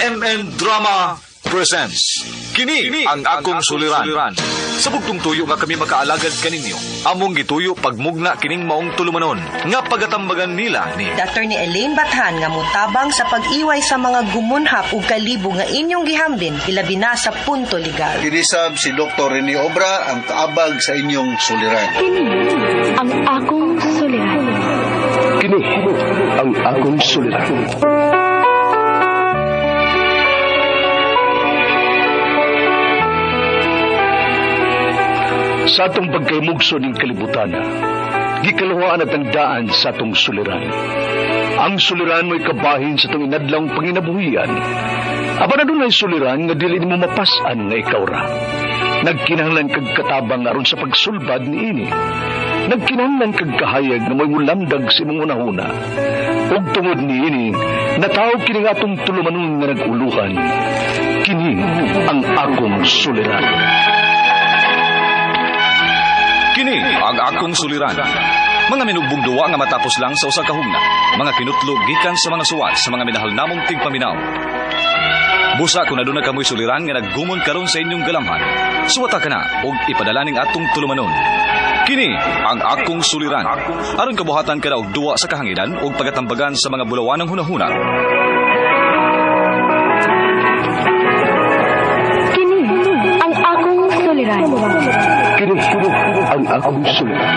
RMN Drama presents Kini ang akong suliran. Sa bugtong tuyo nga kami makaalagad kaninyo, among gituyo pagmugna kining maong tulumanon nga pagatambagan nila ni Attorney Elaine Bathan nga mutabang sa pag-iway sa mga gumunhap ug kalibo nga inyong gihambin ilabi na sa punto legal. Kinisab si Dr. Rene Obra ang kaabag sa inyong suliran. Kini ang akong suliran. Kini ang akong suliran. Sa atong pagkaymugso ning kalibutan, gikaluhaan at ang daan sa atong suliran. Ang suliran mo'y kabahin sa atong inadlawng panginabuhian. Apan adunay suliran nga dili nimo mapas-an nga ikaw ra. Nagkinahanglan kag katabang aron sa pagsulbad niini. Nagkinahanglan kag kahayag nga mo'y mulamdag sa imong hunahuna. Ug tungod niini, natawag kini nga atong tulumanon nga nag-uluhan. Kini ang akong suliran. Kini ang akong suliran. Mga minugbong duwa nga matapos lang sa usa ka hugna. Mga kinutlo gikan sa mga suwat sa mga minahal namong tigpaminaw. Busa kung aduna kamoy suliran nga naggumon karon sa inyong galamhan. Suwata ka na og ipadala ning atong tulumanon. Kini ang akong suliran. Aron kabuhatan ka na og duwa sa kahanginan og pagatambagan sa mga bulawanang hunahuna. Kini ang akong suliran. Kini ang akong suliran.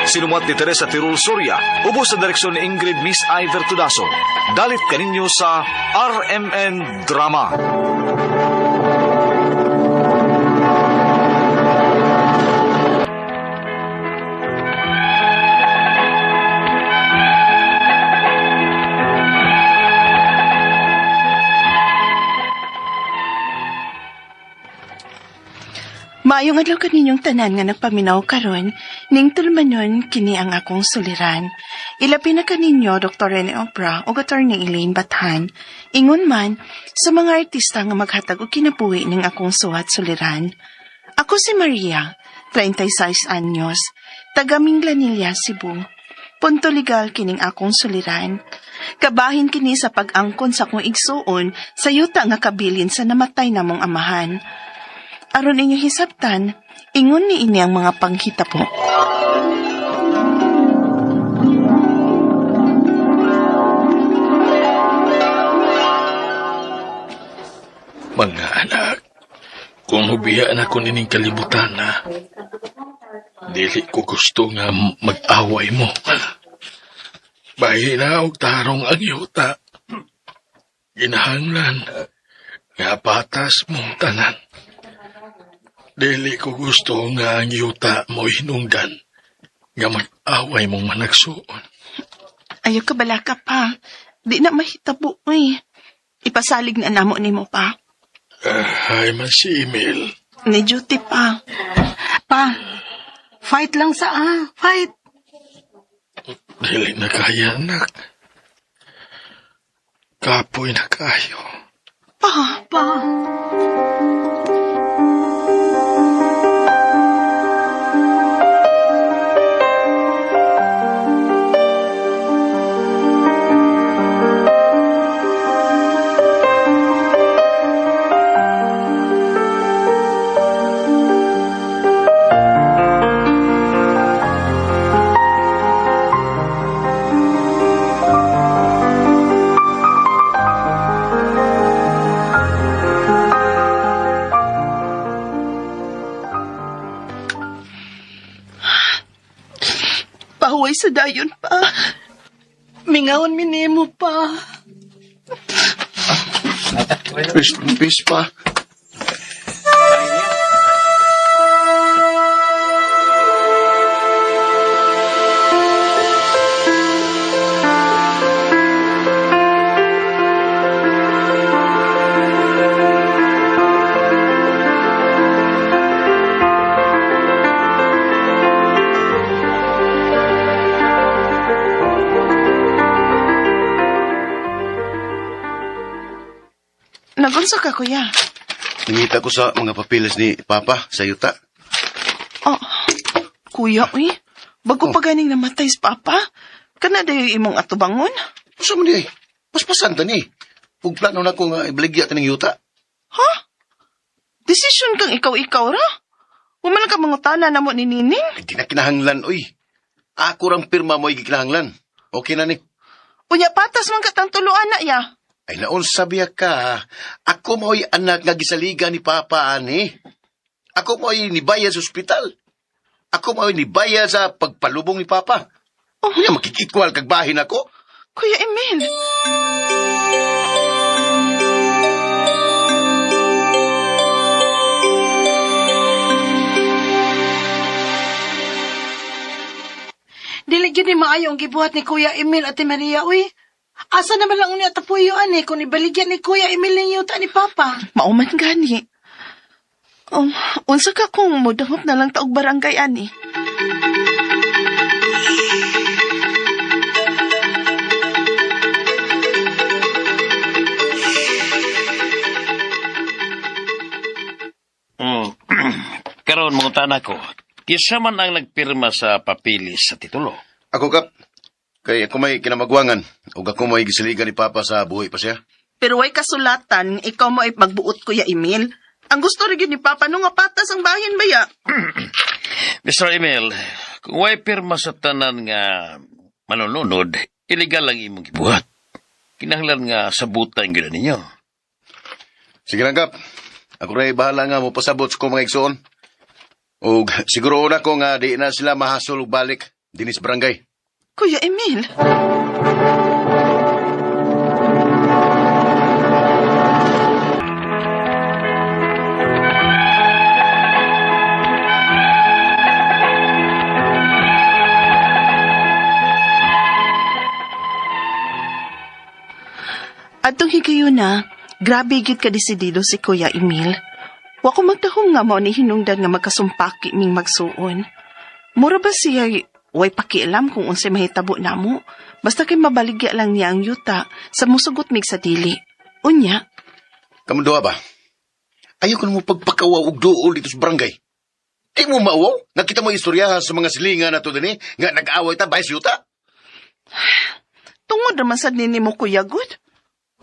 Sinumuat ni Teresa Tirul Soria, ubos sa direksyon ni Ingrid Miss Iver Tudaso. Dalit kaninyo sa RMN Drama. Maayong adlaw kaninyong tanan nga nagpaminaw karon, ning tulumanon kini ang akong suliran. Ilabi na kaninyo Dr. Rene Obra ug Attorney Elaine Bathan. Ingon man sa mga artista nga maghatag og kinabuhi ning akong suwat suliran. Ako si Maria, 36 anyos, taga Minglanilla, Cebu. Punto legal kining akong suliran. Kabahin kini sa pag-angkon sa akong igsuon sa yuta nga kabilin sa namatay namong amahan. Aron inyo hisabtan, ingon ni ini ang mga panghitabo. Mga anak, kung hubiyaan ako nining kalibutan na, dili ko gusto nga mag-away mo. Bahin na og tarong ang yuta. Ginahanglan nga patas mong tanan. Dili ko gusto nga ang yuta mo hinungdan nga mag-away mong managsuon. Ayaw ka bala ka pa. Di na mahitabo, uy. Ipasalig na namo nimo pa. Ay man si Emil. Ni duty pa. Pa, fight lang sa fight. Dili na kaya, anak. Kapoy na kayo. Pa, Pa. Pahuway sa dayon pa. Mingawon mi nimo pa. Rest in peace pa. Nagunsa ka, kuya? Nangita ko sa mga papeles ni Papa sa yuta. Oh, kuya, uy. Bago pa ganing namatay si Papa, kana dayo imong atubangon? Usa man di, paspasan ta ni. Ug plano na ko nga ibaligya ta ning yuta. Ha? Desisyon kang ikaw-ikaw ra? Human ka mangutana na mo ni Nining? Ay, di na kinahanglan, oy. Ako rang pirma mo gikinahanglan. Okay na ni. Unya patas man katang tuluan na ya. Ay naunsa biya ka. Ako mo'y anak nga gisaliga ni Papa ani. Ako mo'y nibayad sa ospital. Ako mo'y nibayad sa pagpalubong ni Papa. Oh. Unya makikitkwal kag bahin ako. Kuya Emil. Dili gyud ni maayo ang gibuhat ni Kuya Emil at Maria, uy. Asa naman lang unya tapuyo ani kung ibaligyan ni Kuya Emil ning yuta ni Papa. Mauman gani. Unsa ka kung mudangop na lang taog barangay ani? Karon mangutana ko, kinsa man ang nagpirma sa papilis sa titulo? Ako kap. Kay ako may kinamagwangan ug ako may gisaligan ni Papa sa buhi pa siya. Pero way kasulatan, ikaw mo ay magbuot, Kuya Emil. Ang gusto rin gyud ni Papa no nga patas ang bahin ba ya? Mr. Emil, kung way pirma sa tanan nga manununod, illegal ang imong gibuhat. Kinahanglan nga sabutan gyud ninyo. Sige lang kap. Ako ray bahala nga mo pasabot sa kong mga igsoon. Ug siguro na ko nga di na sila mahasol og balik dinis barangay. Kuya Emil. Atong higayon na, grabe gid ka desidido si Kuya Emil. Wa ko magtahom nga mao ni hinungdan nga magkasumpaki ming magsuon. Mura ba siya way pakialam kung unsay mahitabo namo? Basta kay mabaligya lang niya ang yuta sa musugot mig sa dili. Unya, Kamu duha ba? Ayaw ko na mo pagpakawaw og duol dito sa barangay. Di mo mauwaw? Nakita mo istoryahan sa mga silingan na to dinhi nga nag-away ta bayas yuta. Tungod naman sad nini mo, Kuya Good.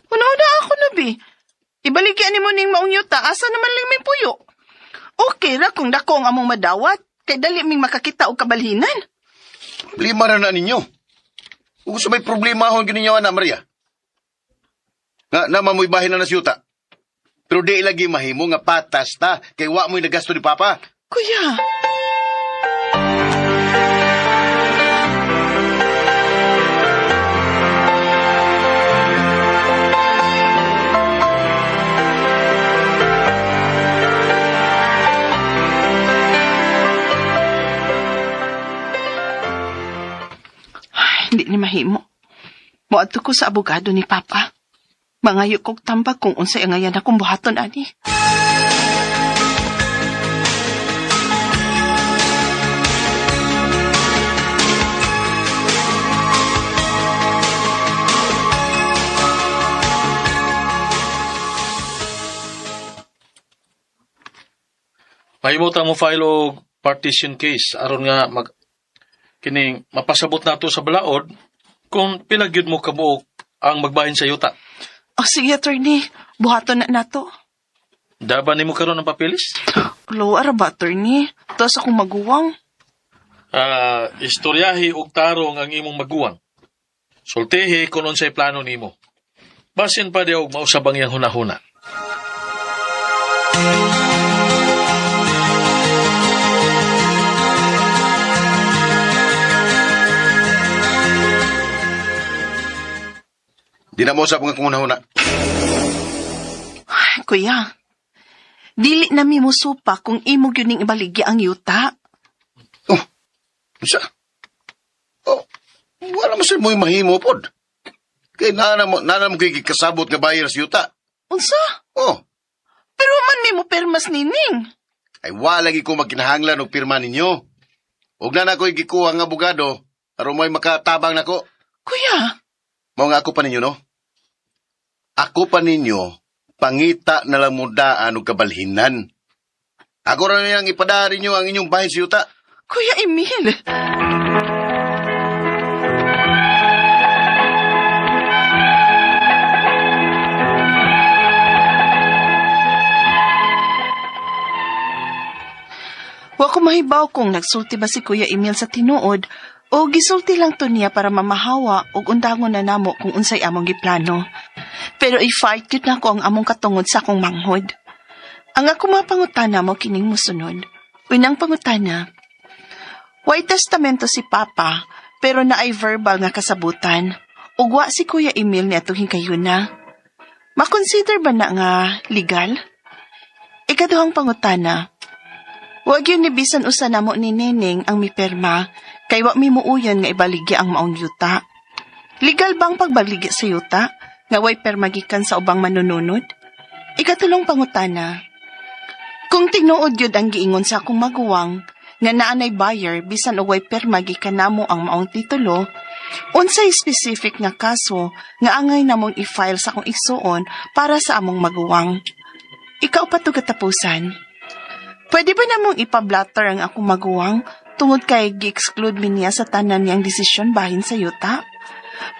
Una-una ako na, bi. Ibaligya nimo ning maong yuta, asa naman lang may puyo. Okay ra kung dako ang among madawat, kay dali ming makakita og kabalhinan. Problema na na ninyo. Ug sa may problema hon gyud ninyo ana Maria. Nga naman mo'y bahin na na siyuta. Pero di lagi mahimo nga patas ta kay wa mo'y nagasto ni Papa. Kuya, ay, hindi ni mahimo. Moadto ko sa abogado ni Papa. Mangayo kog tambag kung unsay angayan akong buhaton ani. Mahimo ta mo file og partition case aron nga mag kining mapasabot nato sa balaod kung pila gyud mo kabuok ang magbahin sa yuta. O sige, attorney. Buhaton na nato. Daban nimo karon ang papilis? Lo, ara ba, attorney? Tuas akong maguwang. Istoryahi og tarong ang imong maguwang. Sultihi kung unsay plano nimo. Basin pa di og mausab ang iyang hunahuna. Di na mo sa mga kunahuna. Ay, kuya, dili na mi musupa kung imo gyud ning ibaligya ang yuta. Oh, unsa? Oh, wala mo sa mo'y mahimo pod. Kay nana mo kay kasabot nga bayar sa yuta. Unsa? Oh, Pero man mi mo permas nining. ay wala lagi ko magkinahanglan og pirma ninyo. Og na na ko'y gikuha nga abogado aron mo'y makatabang nako. Kuya, Mao nga ako pa ninyo, no? Ako pa ninyo, pangita na lang mo daan og kabalhinan. Ako ra niyang ipadari niyo ang inyong bahin sa yuta. Kuya Emil. Wa ko mahibaw kung nagsulti ba si Kuya Emil sa tinuod o gisulti lang to niya para mamahawa ug undangon na namo kung unsay among giplano. Pero i-fight gyud nako ang among katungod sa akong manghod. Ang ako mga pangutana mao kining musunod. Unang pangutana, way testamento si Papa, pero naay verbal nga kasabutan. Ug wa si Kuya Emil niadtong higayuna. Ma-consider ba na nga legal? Ikaduhang pangutana, wa gyud ni bisan usa namo ni Neneng ang mipirma kay wa mi muuyon nga ibaligya ang maong yuta. Legal bang pagbaligya sa yuta nga way perma gikan sa ubang manununod? Ikatulong pangutana, kung tinuod gyud ang giingon sa akong maguwang nga naanay buyer bisan og way perma gikan namo ang maong titulo, unsay specific nga kaso nga angay namong i-file sa akong igsuon para sa among maguwang? Ikaupat ug katapusan, pwede ba namong ipablatter ang akong maguwang tungod kay gi-exclude mi niya sa tanan niyang desisyon bahin sa yuta?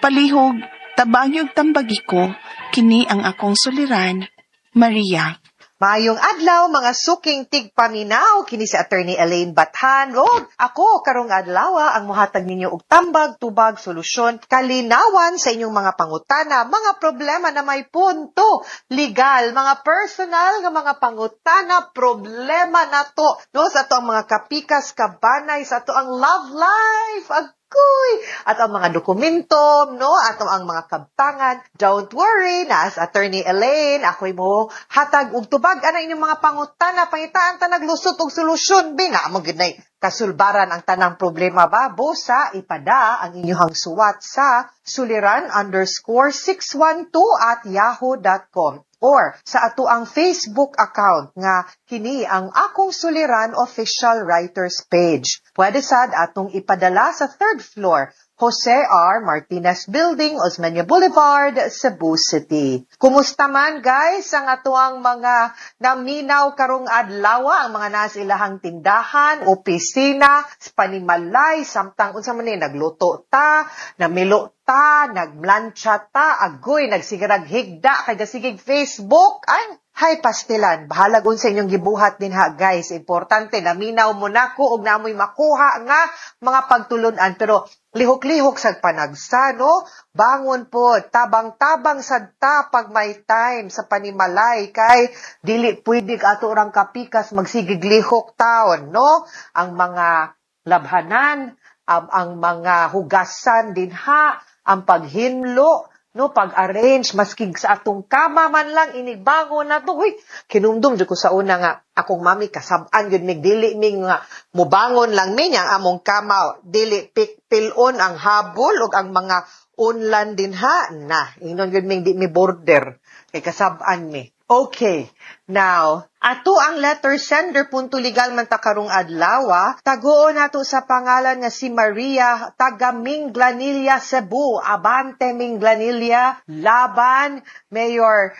Palihog, tabangi ug tambagi ko, kini ang akong suliran, Maria. Maayong adlaw, mga suking tigpaminaw, kini si Attorney Elaine Bathan. Ug ako karong adlaw ang muhatag ninyo og tambag, tubag, solusyon, kalinawan sa inyong mga pangutana, mga problema na may punto legal, mga personal nga mga pangutana, problema nato, no, sa ato ang mga kapikas, kabanay, sa ato ang love life. Agoy! At ang mga dokumento, no? Ato ang mga kabtangan. Don't worry, na as Attorney Elaine, ako'y mo hatag og tubag ana inyong mga pangutana, pangitaan ta naglusot og solusyon. Bi na mo gid nay kasulbaran ang tanang problema ba? Busa ipada ang inyong suwat sa suliran_612@yahoo.com or sa ato ang Facebook account nga kini ang Akong Suliran Official Writers page. Pwede sad atong ipadala sa third floor, Jose R. Martinez Building, Osmeña Boulevard, Cebu City. Kumusta man, guys, ang atoang mga naminaw karong adlaw, ang mga nasa ilahang tindahan, opisina, panimalay, samtang unsa man ni nagluto ta, namilo ta, nagmlantsa ta, agoy, nagsigarag higda, kay gasigig Facebook, ay, hay pastilan, bahalag unsa inyong gibuhat din ha, guys. Importante, naminaw mo nako og namoy makuha nga mga pagtulunan. Pero lihok-lihok sa panagsa, no? Bangon po, tabang-tabang sad ta pag may time sa panimalay kay dili pwede ato orang kapikas magsigig lihok taon, no? Ang mga labhanan, ang mga hugasan din ha, ang paghinlo, no, pag-arrange maski sa atong kama man lang inibangon na to. Huy, kinumdum jud ko sa una nga akong mami kasab-an gyud mig dili mi nga mubangon lang mi niya ang among kama dili pilon ang habol ug ang mga unlan din ha na ingnon gyud ming di mi border kay kasab-an mi. Okay. Now, ato ang letter sender, punto legal man ta karong adlaw. Taguon nato sa pangalan nga si Maria, taga Minglanilla, Cebu. Abante Minglanilla, laban Mayor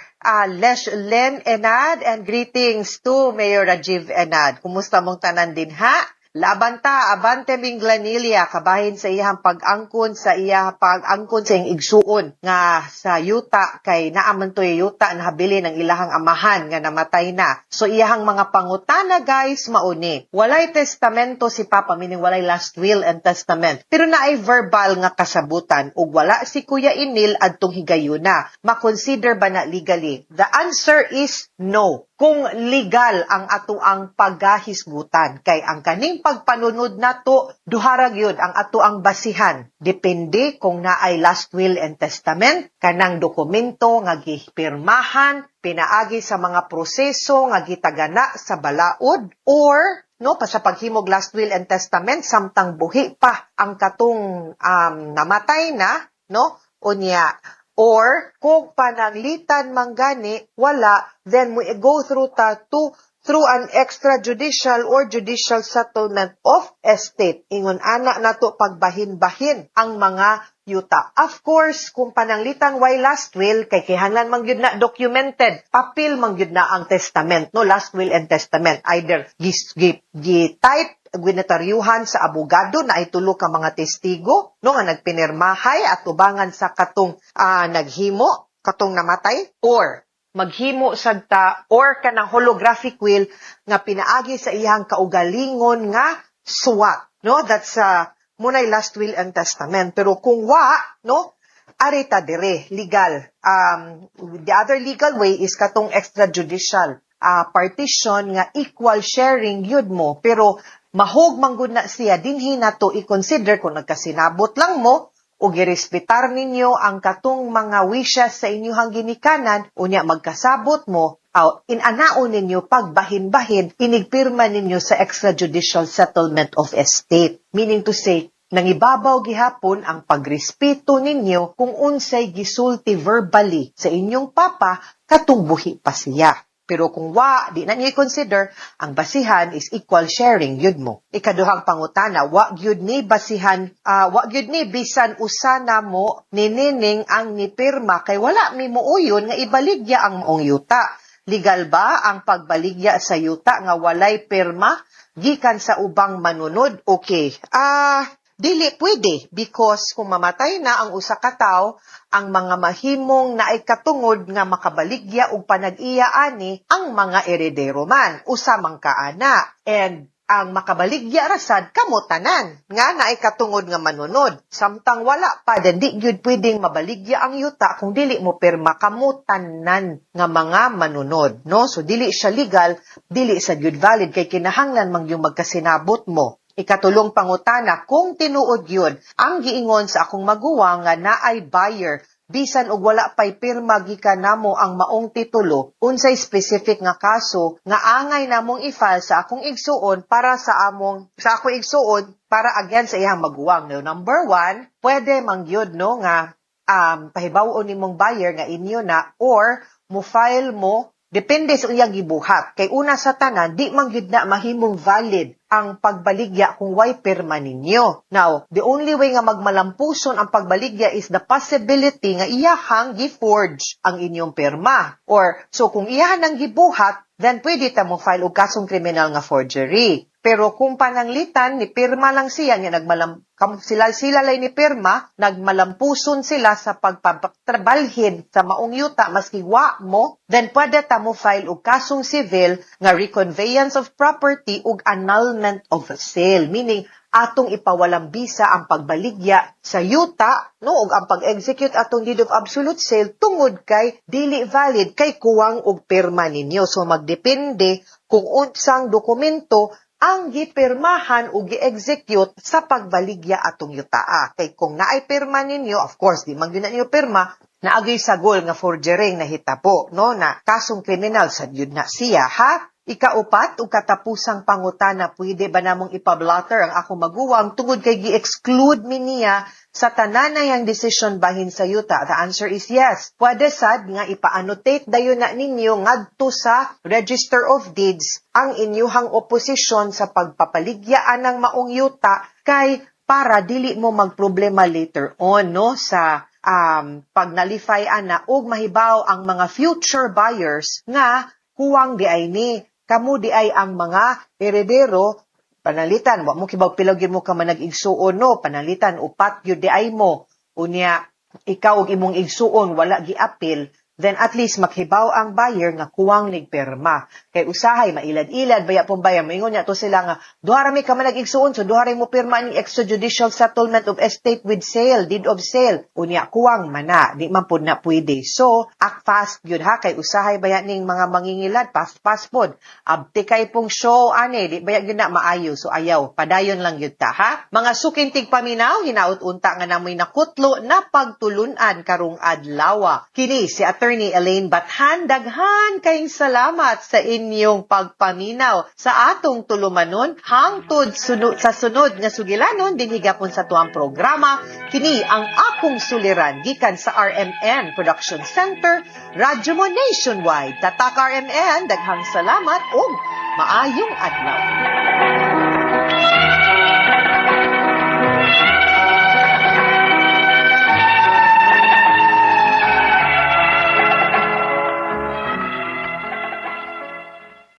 Les Len Enad and greetings to Mayor Rajiv Enad. Kumusta mong tanan din ha? Laban ta, abante Minglanilla, kabahin sa iyang pag-angkon sa iyang igsuon nga sa yuta kay naaman to'y yuta na habili ng ilahang amahan nga namatay na. So iyahang mga pangutana, guys, mauni. Walay testamento si Papa, meaning walay last will and testament. Pero naay verbal nga kasabutan ug wala si Kuya Emil adtong higayuna. Ma-consider ba na legally? The answer is no. Kung legal ang ato ang paghahisgutan kay ang kaning pagpanunod nato duha ra gyud ang ato ang basihan, depende kung naay last will and testament, kanang dokumento nga gipirmahan pinaagi sa mga proseso nga gitagana sa balaod or no pa sa paghimog last will and testament samtang buhi pa ang katong namatay na, no? Unya or kung pananglitan man gani wala, then we go through ta to through an extrajudicial or judicial settlement of estate. Ingon ana nato pagbahin-bahin ang mga yuta. Of course, kung pananglitan way last will, kay kinahanglan man gyud na documented, papel man gyud na ang testament, no? Last will and testament either gi type gwinetaryuhan sa abogado na ay tulo ka mga testigo, no, nga nagpinirmahay at tubangan sa katong naghimo, katong namatay, or Maghimo sad ta or kanang holographic will nga pinaagi sa iyang kaugalingon nga suwat, no? That's munay last will and testament. Pero kung wa, no, ari ta dire legal. The other legal way is katong extrajudicial partition nga equal sharing yun mo, pero mahog man gud na siya. Dinhi nato i-consider kung nagkasinabot lang mo o girespetar ninyo ang katong mga wishes sa inyong ginikanan, unya magkasabot mo, aw inanaon ninyo pagbahin-bahin inigpirma ninyo sa extrajudicial settlement of estate. Meaning to say, nangibabaw gihapon ang pagrespeto ninyo kung unsay gisulti verbally sa inyong papa katong buhi pa siya. Pero kung wa, di na niyo i-consider, ang basihan is equal sharing yun mo. Ikaduhang pangutana, wa gyud ni basihan, wa gyud ni bisan usa na mo ni Nining ang nipirma kay wala mi muuyon nga ibaligya ang maong yuta. Legal ba ang pagbaligya sa yuta nga walay pirma gikan sa ubang manunod? Okay. Dili pwede because kung mamatay na ang usa ka tawo, ang mga mahimong naay katungod nga makabaligya og panag-iya ani ang mga eredero man, usa man kaana. And ang makabaligya ra sad kamo tanan nga naay katungod nga manunod. Samtang wala pa, then di gyud pwedeng mabaligya ang yuta kung dili mo pirma kamo tanan nga mga manunod, no? So dili siya legal, dili sa gyud valid kay kinahanglan man yung magkasinabot mo. Ikatulong pangutana, kung tinuod yun ang giingon sa akong maguwang nga naay buyer, bisan og wala pay pirma gikan namo ang maong titulo, unsay specific nga kaso nga angay namong i-file sa akong igsuon para sa among sa akong igsuon para against sa iyang maguwang? No, number one, pwede man gyud, no, nga pahibaw-on nimong buyer nga inyo na or mo file mo, depende sa iyang gibuhat. Kay una sa tanan, di man gyud na mahimong valid ang pagbaligya kung way pirma ninyo. Now, the only way nga magmalampuson ang pagbaligya is the possibility nga iyahang gi-forge ang inyong pirma. Or, so kung iyahan ang gibuhat, then pwede ta mo file og kasong kriminal nga forgery. Pero kung pananglitan, ni pirma lang siya, nga nagmalam, sila, sila lay ni pirma, nagmalampuson sila sa pagpatrabalhin sa maong yuta, maski wa mo, then pwede ta mo file og kasong civil nga reconveyance of property ug annulment of sale. Meaning, atong ipawalang bisa ang pagbaligya sa yuta, no, ug ang pag-execute atong deed of absolute sale tungod kay dili valid kay kuwang og pirma ninyo. So magdepende kung unsang dokumento ang gipirmahan o gi-execute sa pagbaligya atong yutaa. Kay kung naay pirma ninyo, of course, di man gyud na ninyo pirma, naagay sagol nga forgery nahitabo, no, na kasong kriminal sad yun na siya, ha? Ikaupat ug katapusang pangutana, pwede ba namong ipablotter ang akong maguwang tungod kay gi-exclude mi niya sa tananayang decision bahin sa yuta? The answer is yes. Pwede sad nga ipa-annotate dayon na ninyo ngadto sa Register of Deeds ang inyuhang oposisyon sa pagpapaligyaan ng maong yuta kay para dili mo magproblema later on, no, sa pag-nullify ana ug mahibaw ang mga future buyers nga kuwang di ay ni kamo di ay ang mga eredero. Panalitan wa mo kibaw pila gyud mo ka manag-igsuon, no? Panalitan upat gyud di ay mo, unya ikaw ug imong igsuon wala giapil, then at least makhibaw ang buyer nga kuwang nigperma. Kay usahay mailad-ilad baya pong buyer, moingon niya to sila nga duha ra mi ka manag-igsuon, so duha ra mo pirma ni extrajudicial settlement of estate with sale, deed of sale. Unya kuwang mana, di man pud na pwede. So act fast gyud ha, kay usahay baya ning mga mangingilad, fast fast pod. Abti kay pong show ani, di baya gyud na maayo. So ayaw, padayon lang gyud ta ha. Mga suking tigpaminaw, hinaut unta nga namoy nakutlo na pagtulunan karong adlaw. Kini si Attorney Elaine Bathan, daghan kayong salamat sa inyong pagpaminaw sa atong tulumanon hangtod sunod sa sunod nga sugilanon dinhi gapon sa tuang programa, kini ang Akong Suliran gikan sa RMN Production Center, Radyo Mo Nationwide. Tatak RMN, daghang salamat ug maayong adlaw.